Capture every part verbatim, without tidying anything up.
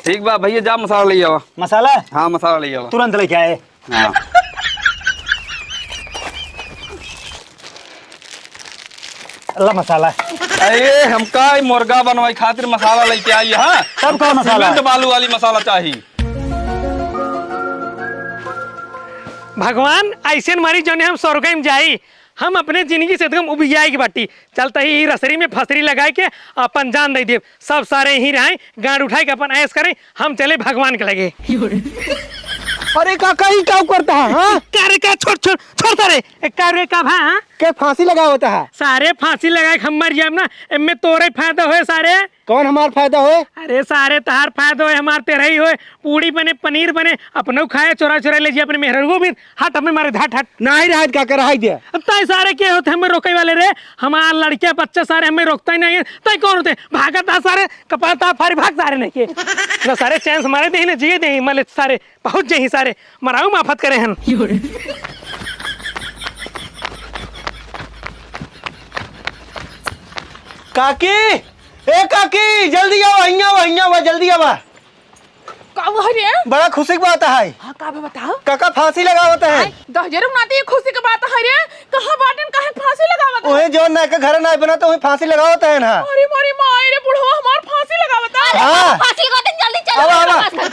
ठीक बा भइया, जा मसाला लइ आवा। मसाला? हाँ, मसाला लइ आवा। तुरंत लेके आए। हाँ। अल्लाह मसाला। अरे, हमका ई मुर्गा बनवाई खातिर मसाला लइके आई, हाँ? तब कौन मसाला? सीमेंट बालू वाली मसाला चाही। भगवान, अइसन मरी जौने हम स्वर्ग में जाई। हम अपने जिंदगी से एकदम उबियाई के बाटी। चलते ही रसरी में फसरी लगाए के अपन जान दे देब। सब सारे यहीं रहें, गांड उठाए के अपन ऐश करें। हम चले भगवान के लगे। अरे काका, ई का करता है, हाँ? का रे, का? छोड़, छोड़, छोड़ सारे। ए, का रे, का भा, हाँ? के फांसी लगावता है? सारे फांसी लगाए के हम मर जाब ना, एमे तोरे फायदा होए सारे। कौन हमार फायदा होए? अरे सारे तहार फायदा होए, हमार तेरही होए। पूड़ी बने, पनीर बने, अपनो खाए, चोरा चोरा ले जी अपने मेहररुओ भी। हट, हमें मारे, हट, हट। नाही रहत काका, रहाई दे। अब तय सारे के होते हमें रोके वाले रे? हमार लड़किया बच्चा सारे हमें रोकता ही नहीं है। तय कौन होते? भागत आ सारे, कपाल ता फारी भाग सारे नहीं के। ना सारे चैन से मारे दे, ना जिए दे, मले सारे पहुंच जाई सारे, मराऊ माफत करे हन। काकी, ए काकी, जल्दी आवा, हियां आवा, हियां आवा, जल्दी आवा। का हुआ रे? बड़ा खुशी की बात है। हाँ, का बा बताओ? काका फांसी लगावत है। आय, दहजरे नाती, ये खुशी की बात है रे। कहाँ बाटेन, काहे फांसी लगावत है? ओहे जौन ना के घर ना बना तो वही फांसी लगावत है ना। अरे मोरी माई रे, बुढ़वा हमार फांसी लगावत है। हाँ। फांसी लगावत है, जल्दी चलो, आवा, आवा। पास कर।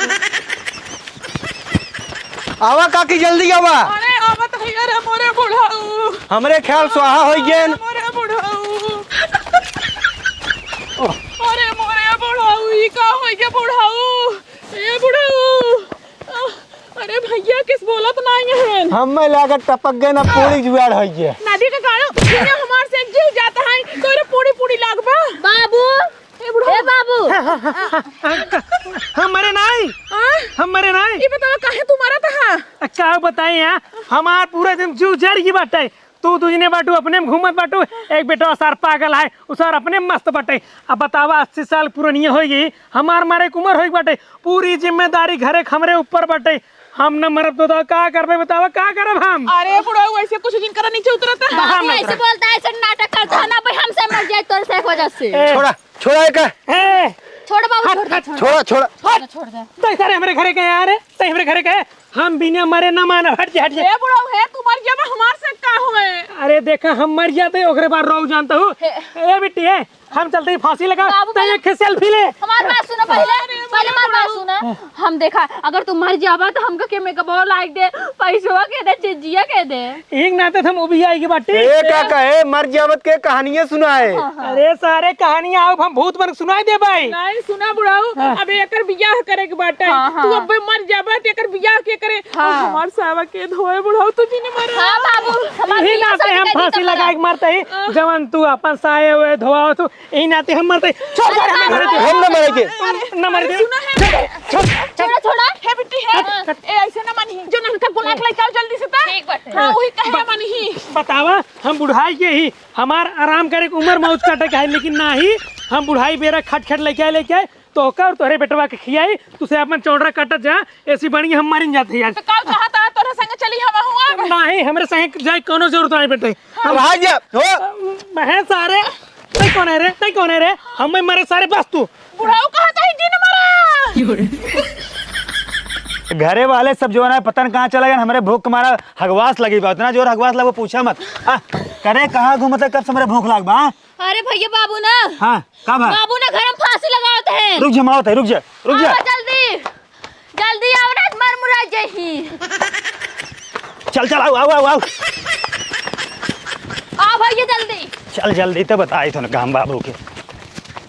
आवा काकी, जल्दी आवा। अरे आवत है रे मोरे बुढ़ऊ। हमरे ख्याल स्वाहा होई गेन। अरे मोरे बुढ़ऊ। अरे मोरे बुढ़ऊ, ई का होई गे बुढ़ऊ? ए बुढ़ऊ। अरे भइया, किस बोलत नाई है? हमें लागत टपक गए ना, पूरी जुआड़ होई गे। नदी के काढ़ो, दुनिया हमार से एक जीव जाता है, तोरे पूरी पूरी लागबा। बाबू, ए बुढ़ऊ। ए बाबू। हम मरे नाई। हाँ? हम मरे नाई। ई बतावा काहे तू मरत हा? आ, का बताई यार, हमार पूरा दिन जीव जर गई बाटे। तू दुजने बाटू, अपने में घूमत बाटू, एक बेटवा सार पागल है, उ सार अपने में मस्त बाटे। अब बतावा, अस्सी साल पुरनिया होई गई, हमार मारे के उमर होई बाटे, पूरी जिम्मेदारी घरे के हमरे ऊपर बाटे। हम न मरब तो बतावा का करबे, बतावा का करब हम? अरे बुढ़ऊ, ऐसे कुछ जिन करा नीचे उतरता है। बाबू हम ना ऐसे करब। बोलता है, ऐसे नाटक करता है ना भाई, हमसे मर जाए तोरे से एक वजह से। ए। छोड़ा, छोड़ा एका। ए। छोड़ बाबू, हट, छोड़ दे, हट। छोड़ दे। छोड़ा, छोड़ा। छोड़ दे, छोड़ दे। तै सारे हमरे घरे के यार, तै हमरे घरे के। हम बिना मरे ना मानब, हट जा, हट जा। ए बुढ़ऊ, हे, तू मर जाबा, हमार से का होए? अरे देखा, हम मर जाते, ओकरे बाद रऊ जानता हूँ। हे। ए बिट्टी, हे, हम चलते ही फांसी लगा, बाबू, तो पहले एक selfie ले। हमार बात सुनो पहले, अरे, पहले हमार बात बुढ़ऊ। सुनो। हम देखा, अगर तू मर जाबा तो हमका के makeup और लाइक दे, पैसवा के दे, चिजिया के दे। एक नाते हम उबियाई के बाटे। ए काका, ए मर जाबत के कहानियां सुनाए। हाँ, हाँ। अरे सारे कहानियां अब हम भूत बन सुनाई दे भाई। नहीं सुना बुढ़ऊ, हाँ। अब एकर बियाह करे के बाटे। हाँ, हाँ। तू अब मर जाबा तो एकर बियाह के करे? हाँ। और हमार सावा के धोए बुढ़ऊ, तू जी ने मरा। हाँ बाबू, हमार यही बियाह नाते शादी हम कर दी फांसी तो लगा के मरते ही, हाँ। जवन तू अपन साए हुए धोआ तू, यही नाते हम मरते। छोड़, छोड़, हम ना मरे के। हम ना मरे के। अरे, ना मरे के। सुना है। छोड़, छोड़, छोड़। छोड़ा, छोड़ा। हे बिट्टी, हे। हट, हट। ए, ऐसे ना मानी। जो ननका बुला के लेके आओ जल्दी से ता। ठीक बाटे। हाँ, वही कहे ब-, मानी ही। बतावा, हम बुढ़ाई के ही, हमार आराम करे के उम्र मौज काटे के है, लेकिन नाही, हम बुढ़ाई बेरा खट खट लेके आए, लेके आए, तो ओकर और तोहरे बेटवा के खियाई, तुसे अपन चौड़रा काटत जा, ऐसी बनी हम मारिन जाते यार। तो का चाहता है, तोरे संगे चली हम हुआ? नाही, हमरे संगे जाए कोनो जरूरत नाही बेटे। अब आ जा, हो। महेश सारे, तै कौन है रे? तै कौन है रे? हमें मरे सारे बस तू। बुढ़ऊ कहत है जिन मरा। घरे वाले सब जो है ना, पता न कहाँ चला गया, हमरे भूख के मारा हगवास लगी बा, इतना जोर हगवास लगे, पूछा मत। आ, करे कहाँ घूमत है, कब से हमरे भूख लाग बा, हाँ? अरे भैया, बाबू ना। हाँ, का भा? बाबू ना घर में फांसी लगावत है। रुक जा, हम आवत है, रुक जा, रुक जा। आवा जल्दी। जल्दी आवा ना, मर मुरा जही। चल, चल, आवा, आवा, आवा, आवा। आ भैया जल्दी। चल जल्दी, तो बताई तो ना काम बाबू के।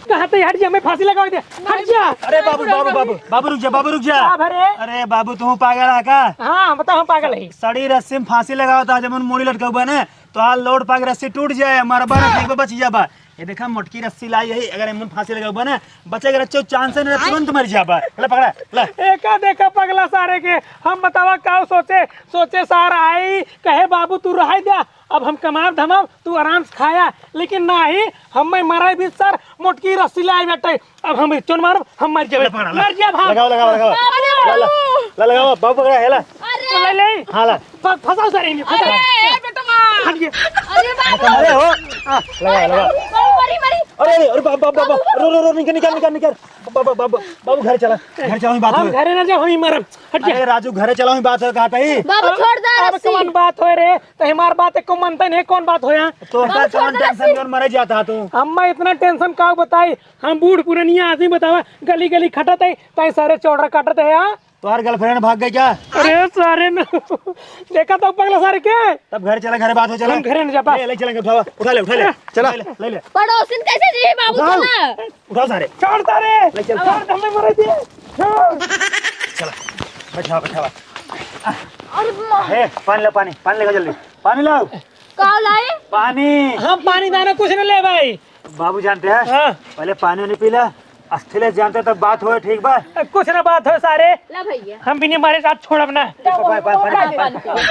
कहाँ तो हट जा, हमें फांसी लगावत है। हट जा। अरे बाबू, बाबू, बाबू, बाबू रुक जा, बाबू रुक जा। का भरे? अरे बाबू, तू पागल है का? हाँ, बताओ, हम पागल है। सड़ी रस्सी में फांसी लगावत है, जब उन मूड़ी लटकाऊ बने, तो हाल लोड पाके रस्सी टूट जाए, मरबा ना, ठीक बा, बच जाबा। ये देखा, मोटकी रस्सी लाई है, अगर एमन फांसी लगाबा ना, बचे के रच्चो chance है ना, तुरंत मर जाबा। ले पकड़ा, ले। एका देखा पगला सारे के, हम बतावा का सोचे, सोचे सार आई, कहे, "बाबू तू रहाई द्या, अब हम कमाब धमाब, तू आराम से खाया।" लेकिन नाही, हम मराई भी सर, मोटकी रस्सी लाई बैठे, अब हम चोन मारब, हम मर जाबे। ले पकड़ा, ले। मर जाब हम। लगावा, लगावा, लगावा। अरे ला, ला, बाबू। ला, लगावा, बाबू पकड़ा है, ला। अरे। ले, ले। हाँ, ला। फ-, फंसाओ सर इन्हें, फंसाओ। अरे, ए बेटवा। हट गया। अरे बाबू। अरे हो। हाँ, लगावा, लगावा। बाबू, मरी, मरी। अरे, अरे, अरे, बाबू, बाबू, बाबू, रो, रो, रो, निकल, निकल, निकल, निकल। बाबू, बाबू, बाबू, बाबू, घर चला, घर चला, वहीं बात हम होए। घरे ना जाओ, वहीं मरब। हट जा। अरे राजू, घरे चला, वहीं बात होए, कहा था ही। बाबू, छोड़ दे अब रस्सी। कौन बात होए रे? तो हमार बात एको मनते नहीं, कौन बात होया? तो बाबू, का छोड़ कौन दे tension रस्सी। में मरे जाता तू? अम्मा, इतना tension का बताई? हम बूढ़ पुरनिया आदमी, बतावा, गली गली खटत है, ताई सारे चौड़ा काटत है, हाँ? तोहार girlfriend भाग गई क्या? अरे सारे न, देखा तो पगला सारे के? तब घर चला, घर बात हो, चला। हम घरे न जा, बस। ले, ले चलेंगे, उठावा, उठा ले, उठा ले। चला। ले ले, ले ले। पड़ोसिन कैसे जी बाबू, उठाओ। चला। उठाओ सारे। छोड़ सारे। ले चल। छोड़, हमें मरे दिए। छोड़। चला, बैठा, बैठा। अरे माँ। ए, पानी ला, पानी, पानी लेके जल्दी। पानी लाओ। का लाई? पानी। हम पानी दाना कुछ न ले भाई। बाबू जानते हैं? हाँ। पहले पानी वानी पी ले। अस्थिले जानते तब बात होए, ठीक बा? कुछ ना बात होए सारे। ला भैया। हम बिना मारे साथ छोड़ब ना। पानी, पानी, पानी, पानी, पानी।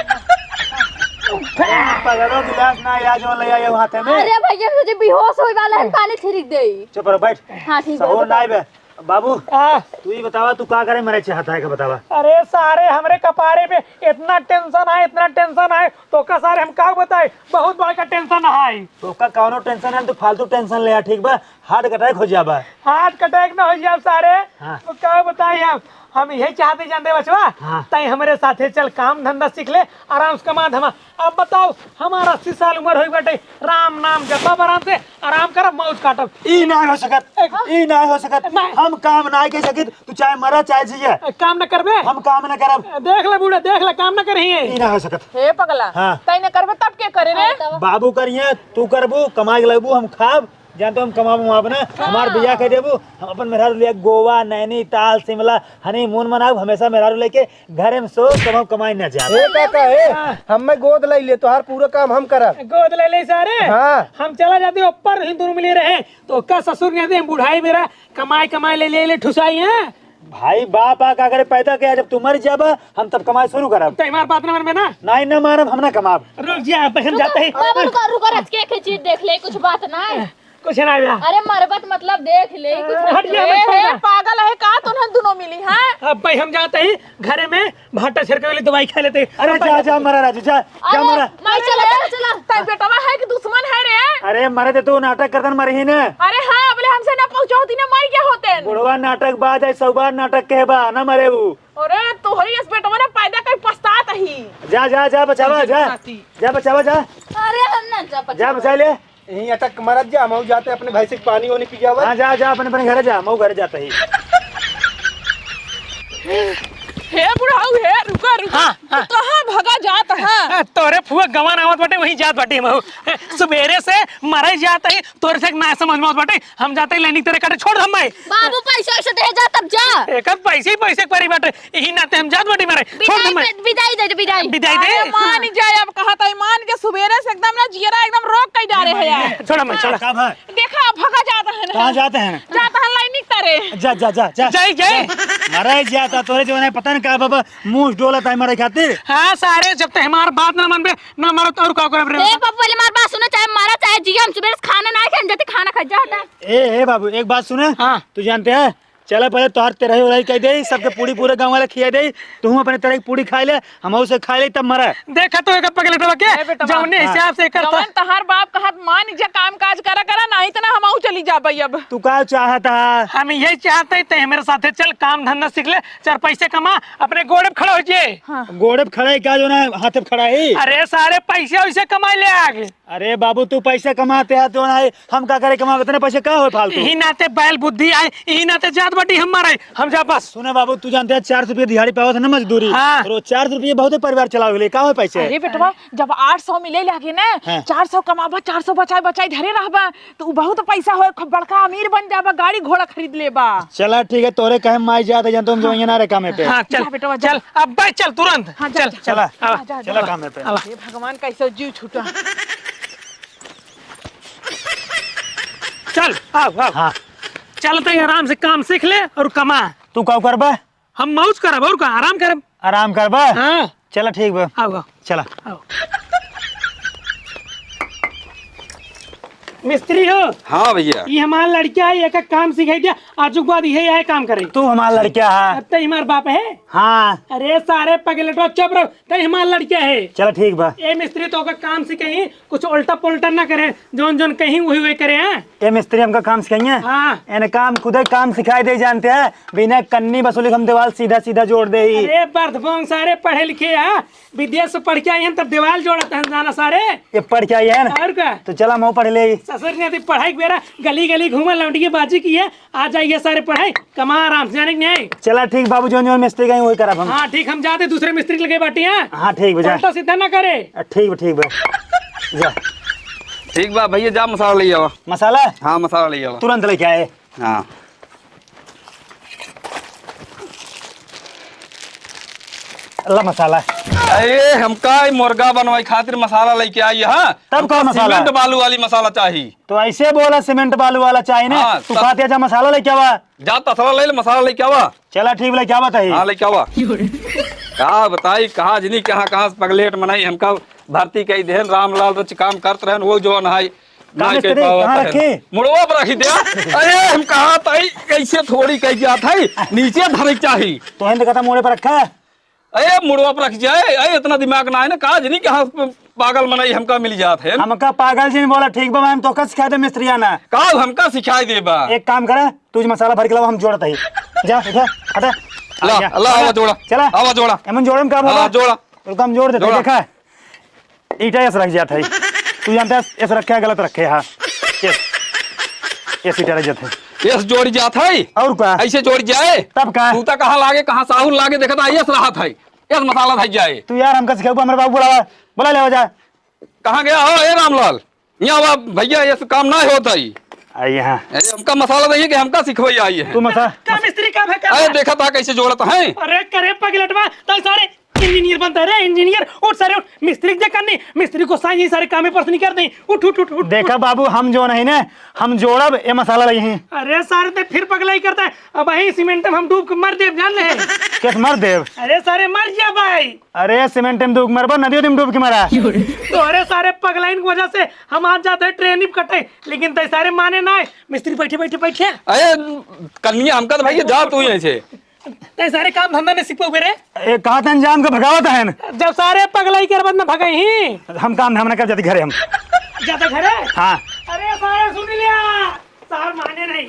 पगलो गिलास ना, या जो ले आए हाथे में। अरे भैया, तुझे बेहोश होए वाला है, पानी छिड़क दे। चुप रहो, बैठ। हाँ, ठीक है, सहूर ना बताओ। आए बे। बाबू, हाँ। तू ही बतावा, तू का करे मरे चाहता है, का बतावा? अरे सारे, हमरे कपारे पे इतना tension है, इतना tension है, तो का सारे हम का बताई, बहुत बड़का tension है। तो का कौनो tension है, तू फालतू tension ले आ, ठीक बा? Heart attack हो जाबा। Heart attack ना हो जाब सारे। हाँ। तो का बताई हम, हम यही चाहते जानते बचवा, हाँ। तई हमरे साथे चल, काम धंधा सीख ले, आराम से कमा धमा। अब बताओ, हमार अस्सी साल उम्र होई बाटे, राम नाम जपब आराम से, आराम करब, मौज काटब। ई ना हो सकत, एक ई ना हो सकत। नहीं। हम काम ना कर सकित, तू चाहे मरा चाहे जिए। ए, काम न करबे? हम काम न करब। ए, देख ले बूढ़ा, देख ले, काम न करही। ई ना हो सकत। हे पगला, हाँ। तई न करबे तब के करे रे? बाबू करिहे, तू करबू, कमाई के लगबू, हम खाब, जान तो हम कमाब उमाब ना, हमार बियाह कर देबू, हम अपन मेहरारू ले गोवा, नैनीताल, शिमला, honeymoon मनाब, हमेशा मेहरारू लेके घरे में सो, कमाओ कमाई ना जाब। ए काका, ए, हाँ। हमें गोद ले ले, तोहार पूरा काम हम करब। गोद ले ले सारे? हाँ। हम चला जाते ऊपर ही दोनों मिले रहे, तो का ससुर कहते हैं, बुढ़ाई मेरा कमाई, कमाई ले, ले, ले, ठुसाई है। भाई, बाप आ का करे पैदा किया, जब तू मर जाबा, हम तब कमाई शुरू करब। तो हमार बात ना मन में ना? नहीं, ना मारब, हम ना कमाब। रुक जा, अब हम जाते हैं। बाबू, रुको, रुको, रच के एक चीज देख ले, कुछ बात ना है। कुछ ना भैया। अरे, मरबत मतलब देख ले, कुछ हट ना। जा, ए, बच्चा हे, ना। पागल है का? तुन्हन दोनों मिली, हाँ? अब भाई, हम जाते हैं घरे में, भाटा छेरके वाली दवाई खा लेते हैं। अरे, जा, जा, मरा राजू, जा, जा, अरे, मरा। माई, चला, चला, चला। तै बेटवा है कि दुश्मन है रे? अरे, मरे तो तू नाटक करतन मरे ही ने। अरे हाँ, बोले हमसे ना पहुँचो होती ना, मर गया होते। बुढ़वा नाटक बाज है, सौ बार नाटक कहे बा, ना मरे ऊ। अरे, तोहरी इस बेटवा ने पैदा कर पछतात ही। जा, जा, जा, बचावा, जा। पछताती। जा, बचावा, जा। अरे, हम ना जा, जा, बचावा। बचा ले। यहीं अटक मरत जा, मऊ जाते अपने भैंसे के पानी वानी पी जावा। हाँ, जा, जा, अपने, अपने घरे जा, मऊ घरे जाते ही। हे बुढ़ाऊ, हे, रुका, रुका। हाँ, हाँ। तू कहाँ भगा जात है? ए, तोरे फुआ गवान आवत बाटे, वहीं जात बाटे मऊ। ए, सुबेरे से मरे जात ही, तोरे से ना समझ में आवत बाटे। हम जाते ही लाइन तेरे काटे, छोड़ दे हमें। बाबू, पैसे वैसे दे जा, तब जा। एक पैसे ही पैसे परी बाटे, यही नाते हम जात बाटे मारे। छोड़ दे बिदाई हमें। दे, बिदाई दे, बिदाई। बिदाई दे। अरे, मान जाए, अब कहत है, मान के सुबेरे से एकदम ना जियरा एकदम रोक कई डारे है यार। छोड़ हमें, छोड़। का भाई? देखा, भगा जात है ना। कहाँ जात है? जात है लाइन तरे। जा, जा, जा, जा। जाई, जाई। मरे जाता, तोरे जो है पता नहीं का बाबा, मुंह डोलत है मरे खातिर। हाँ, सारे, जब तक हमार बात ना मनबे, ना मरो तो और का करब रे? ए, पप्पू, पहले हमार बात सुनो, चाहे मारा, चाहे जिया, हम सुबह से खाना ना खाए, हम जाते खाना खा जा, हटा। ए, ए बाबू, एक बात सुने। हाँ। तू जानते हैं, चला पहले तोहार तेरही उरही कह दे, सबके पूड़ी पूरे गाँव वाले खिया दे, तू अपने तेरही पूड़ी खा ले, हम उसे खा ले तब मरा। देखा तो एक पगलेटवा के, ए बेटवा। जौने हाँ। हिसाब से करता। जवन तहार बाप कहत मान जा, काम काज करा करा, नहीं तो ना हम चली जाबे अब। तू का चाहता है? हम यही चाहते हैं, ते हमारे साथे चल, काम धंधा सीख ले, चार पैसे कमा, अपने गोड़े पे खड़ा हो जाए। हाँ। गोड़े पे खड़ा है क्या, जो ना हाथे पे खड़ा है? अरे सारे पैसे वैसे कमाई ले आगे। अरे बाबू, तू पैसे कमाते है तो ना, हम का करे कमावे, इतने पैसे का होए फालतू? यही नाते बैल बुद्धि आए, यही नाते जात बाटी हम मारे, हम जा बस। सुना बाबू, तू जानते है चार सौ रुपये दिहाड़ी पावत है ना मजदूरी। हाँ। रोज चार सौ रुपये बहुत ही परिवार चलावे ले, का होए पैसे? अरे बेटवा, जब आठ सौ मिले लागे ना, हाँ। चार सौ कमाबा, चार सौ बचाए बचाए धरे रहबा, तो उ बहुत पैसा होए, खूब बड़का अमीर बन जाबा, गाड़ी घोड़ा खरीद लेबा। चला ठीक है, तोरे कहे माई जात है, जान तो हम जो यहाँ ना रहे कामे पे। हाँ, चल, जा बेटवा, जा। चल, अब बैठ, चल तुरंत। हाँ, जा, चल, जा। चला, आवा। जा, जा, चला जा। कामे पे। आवा। हे भगवान, कैसे जीव छूटा। चल, आओ, आओ। हाँ। चल, तो आराम से काम सीख ले और कमा। तू का करबा? हम मौज करब और का, आराम करब। आराम करबा? हाँ। चला, ठीक बा। आओ, आओ। चला। आओ। मिस्त्री हो? हाँ भैया। ई हमार लड़का है, एका काम सिखाई दिया, आजु के बाद इहे आए काम करे। तू हमार लड़का है? अब तो हमार बाप है। हाँ। अरे सारे पगलेटवा चुप रहो, तई हमार लड़का है। चलो ठीक बा। ए मिस्त्री, तोका काम सिखाई, कुछ उल्टा पुल्टा ना करे, जौन जौन कहीं वही वही करे, हाँ? ए मिस्त्री, हमका काम सिखाइए? हाँ। एने काम खुदे काम सिखाई दे जानते हैं, बिना कन्नी वसूली हम दीवाल सीधा सीधा जोड़ दे ही। अरे बर्धबोंग सारे पढ़े लिखे हैं, विदेश से पढ़ के आई हैं तब दीवाल जोड़त हैं जाना सारे। ये पढ़ के आई है ना? और का? तो चला मऊ पढ़ ले। ससुर ने अभी पढ़ाई के बेरा गली गली घूमा लौंडिये बाजी की है, आ जाइए सारे पढ़ाई, कमा आराम से, जाने कि नहीं? चला ठीक बाबू, जौन जौन मिस्त्री कहीं वही करब हम। हाँ ठीक, हम जाते दूसरे मिस्त्री के लगे बाटी हैं। हाँ ठीक बा, जा। उल्टा सीधा ना करे। अ, ठीक बा, ठीक बा, जा। ठीक बा भैया, जा मसाला ले आवा। मसाला? हाँ मसाला ले आवा। तुरंत लेके आए। हाँ। अल्ला मसाला। अरे हमका ई मुर्गा बनवाई खातिर मसाला लेके आई है। तब हमका का मसाला? सीमेंट बालू वाली मसाला चाही। तो ऐसे बोला सीमेंट बालू वाला चाही ना। हाँ, तू तब कहते जा मसाला लेके आवा। जा तसला ले ले, मसाला लेके आवा। चला ठीक, लेके आवा तही। हाँ लेके आवा। का बताई, कहाँ जनी कहाँ कहाँ से पगलेट मनई हमका भर्ती कई देहन, रामलाल रच काम करत रहन, वो जौन है का नाई कई मिस्त्री, पावत कहाँ है। रखी? मुड़वा पर रखी दे। अरे हम कहा ताई, ऐसे थोड़ी कह जात है, नीचे धरे चाही। तो हिंद कहता मुड़े पर रखा। अरे मुड़वा पर रख जाए, अरे इतना दिमाग ना है ना, का जनी कहाँ प-, पागल मनई हमका मिल जात है। हमका पागल जी नहीं बोला, ठीक बा, हम तोका सिखा दे मिस्त्रिया ना। का हमका सिखाई देबा? एक काम करा, तू जी मसाला भर के लावा, हम जोड़त ही। जा, उठा, हटा। ला, आ, ला, चला, आवा जोड़ा। चला। आवा जोड़ा। एमन जोड़े में का हाँ, बाबा? जोड़ा। रुका, हम जोड़ देते, जोड़ा। देखा? ईटा यस रख जात है। तू जानता है, यस रखे है, गलत रखे है। यस। यस ईटा रख जात है। यस जोड़ जात है। और का? ऐसे जोड़ जाए। तब का? तू तो कहाँ लागे, कहाँ साहुल लागे, देखता है, यस रहत है। यस मसाला धर जाए। तू यार हमका सिखाऊ, हमरे बाबू बुलावा। बुला ले, जा। कहाँ गया हो, ए रामलाल? यहाँ आवा भैया, यस काम ना होत है। आई यहाँ। ए, हमका मसाला दइए कि हमका सिखवई आई है। तू मसा-, का मिस्त्री का भे-, का अरे भे-, देखा था कैसे जोड़त है। अरे करे पगलेटवा, तो सारे इंजीनियर बनता है रे, इंजीनियर। उठ सारे उठ, मिस्त्री के देख करनी, मिस्त्री को साई सारे कामे पर से नहीं कर दे। उठ, उठ, उठ, उठ, देखा उठ। बाबू, हम जौन है ना, हम जोड़ब, ए मसाला लई हैं। अरे सारे ते फिर पगलाई करता है। अब यही सीमेंट में हम डूब के मर देब, जान ले। कैसे मर देब? अरे सारे मर जा भाई। अरे सीमेंट में डूब के मरबा, नदियों में डूब के मरा। तो अरे सारे पगलाइन की वजह से हम आज जाते हैं ट्रेन ही कटे, लेकिन ते सारे माने ना है। मिस्त्री बैठे, बैठे, बैठे। अरे कन्या हमका तो भैया जा तू यहीं से। ते सारे काम धंधा नहीं सीख पाओगे रे। ए, कहा था अंजाम का भगावत है न? जब सारे पगलाई के बाद में भगाई ही। हम काम धाम ना कर जाते घरे हम। जाते घरे? हाँ। अरे सारे सुन लिया, सार माने नहीं।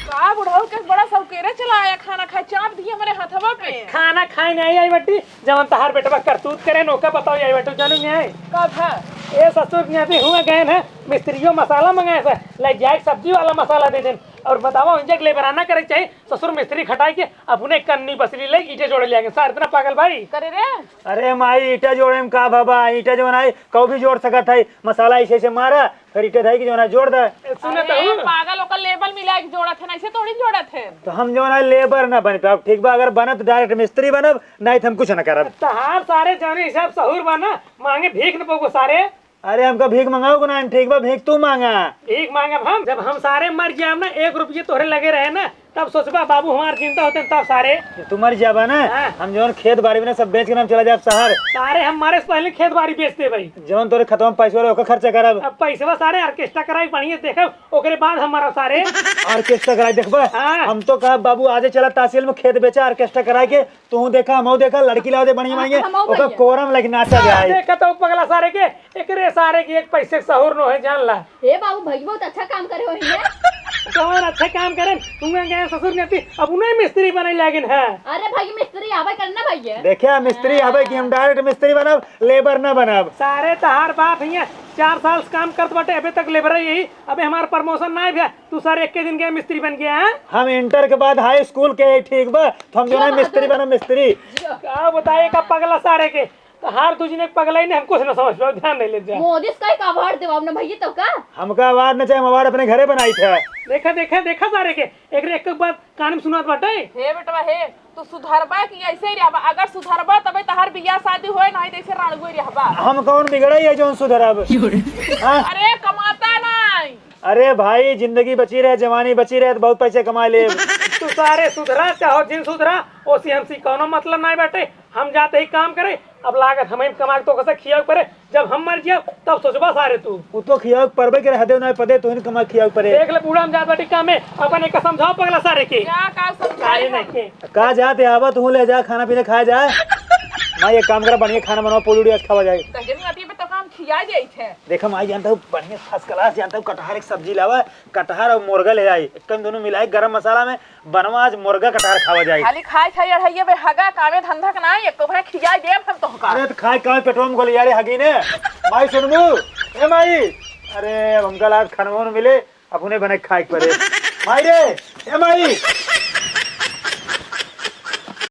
का बुढ़ऊ के बड़ा सौकेरे चला आया, खाना खाए चाप दिए हमरे हथवा पे। खाना खाए नहीं आई बट्टी, जवन तहार बेटवा करतूत करे न ओका बताओ आई बट्टी, जानू नहीं आई। का था? ए ससुर ने अभी हुआ गए न, मिस्त्रियों मसाला मंगाए से, ले जाए सब्जी वाला मसाला दे देन। और बतावा, इंजेक लेबराना करे के चाही, ससुर मिस्त्री खटाई के अपने कन्नी बसली ले ईंटे जोड़े ले आगे। सार इतना पागल भाई। करे रे। अरे माई, ईंटा जोड़े में का बाबा, ईंटा जो बनाई, कऊ भी जोड़ सकत है। मसाला ऐसे ऐसे मारा, फिर ईंटे धाई के जो ना जोड़ दे। सुने अरे तो हूँ। पागल, ओकर लेबर मिला के जोड़त है, ऐसे थोड़ी जोड़त है। तो हम जो ना लेबर ना बन पाब, ठीक बा? अगर बनब तो डायरेक्ट मिस्त्री बनब, नहीं तो हम कुछ ना करब। तहार सारे जाने हिसाब सहूर बा ना, मांगे भीख न पोगो सारे। अरे हमका भीख मंगाओ को ना, ठीक बा, भीख तू मांगा। भीख मांगब हम, जब हम सारे मर जाब ना, एक रुपये तोहरे लगे रहे ना, तब सोचबा बाबू हमार जिंदा होते तब सारे। तू मर जाबा ना, हाँ। हम जवन खेत बाड़ी में ना सब बेच के ना हम चला जाब शहर। सारे हम मारे से पहले खेत बाड़ी बेच दे भाई। जवन तोरे खतवा में पैसा रहे ओकर खर्चा करब। अब पैसवा सारे ऑर्केस्ट्रा कराई बढ़िया देखब, ओकरे बाद हम मरब सारे। ऑर्केस्ट्रा कराई देखबा? हाँ। हम तो कहब बाबू आजे चला तहसील में खेत बेचा ऑर्केस्ट्रा कराई के तू देखा, हमहू देखा, लड़की लाओ दे बढ़िया हाँ, बढ़िया, हमहू ओकर भैया। कोरम लग नाचा जाए। देखा तो पगला सारे के, एकरे सारे के एक पैसे के सहूर न है, जान ला। ए बाबू, भैया बहुत अच्छा काम करे हो इन्हें। कौन अच्छा काम करे? तुम गए ससुर ने अपनी, अब उन्हें मिस्त्री बने लागिन है। अरे भाई, मिस्त्री आवे करे ना भैया। देखा, मिस्त्री आवे कि हम डायरेक्ट मिस्त्री बनब, लेबर ना बनब। सारे तहार बाप हियाँ चार साल से काम करत बाटे, अबे तक लेबर यही, अबे हमार प्रमोशन ना भैया, तू सारे एक के दिन के मिस्त्री बन गया है। हम इंटर के बाद हाई स्कूल के ही ठीक बा, तो हम जो जियो है मिस्त्री बहादुर। बना मिस्त्री। जियो। का बताए का पगला सारे के, तो हार तुझने पगला ही नहीं, हमको से ना समझ पाओ, ध्यान नहीं ले जा। मोदी से कहीं का अवार्ड देवाब ना भैया तो का? हमका अवार्ड ना चाहे, हम अवार्ड अपने घरे बनाई थे। देखा, देखा, देखा सारे के, एक रे एक बात कान में सुनात बाटे। हे बेटवा हे, तू सुधरबा कि ऐसे ही रहबा? अगर सुधरबा तबे तहार बियाह शादी होए, नहीं तो ऐसे राणुए रहबा। हम कौन बिगड़े है जौन सुधरब? हाँ? अरे कमाता नहीं। अरे भाई, जिंदगी बची रहे, जवानी बची रहे तो बहुत पैसे कमा ले। तू सारे सुधरा चाहो जिन सुधरा, ओसी हमसी कौनो मतलब नहीं बाटे। हम जाते ही काम करे, अब लागत हमहीं कमा के तोहका खियावे परे, जब हम मर जाब तब सोचबा सारे तू। उ तो खियावे के परबे करे, हदे नाहीं पदे तोहिन कमा के खियावे परे। देख ले बूढ़ा, हम जात बाटी काम में, अपन एक समझाओ पगला सारे के। का, का समझाई सारे हम? नहीं के। का जात है, आवा तू ले जा, खाना पीना खाया जाए। माई एक काम करा, बढ़िया खाना बनावा, पूड़ी उड़ी आज खावा जाए। तहजनी आती पे तो काम खिया जाई थे। देखा माई जानता हूँ, बढ़िया first class जानता हूँ, कटहर एक सब्जी लावा, कटहर और मुर्गा ले आई, एकदम दोनों मिलाई गरम मसाला में बनवा, आज मुर्गा कटहर खावा जाए। खाली खाए खाए अढ़ाइये बे हगा, कामे धंधा के नाई, एको भर खियाई देब हम तोहका। अरे तो खाए कामे पेटवा में गोली यारे हगी ने। माई सुनबू? ए माई, अरे अब हमका लाज खानवा न मिले, अपने बने खाए के परे। माई रे, ए माई,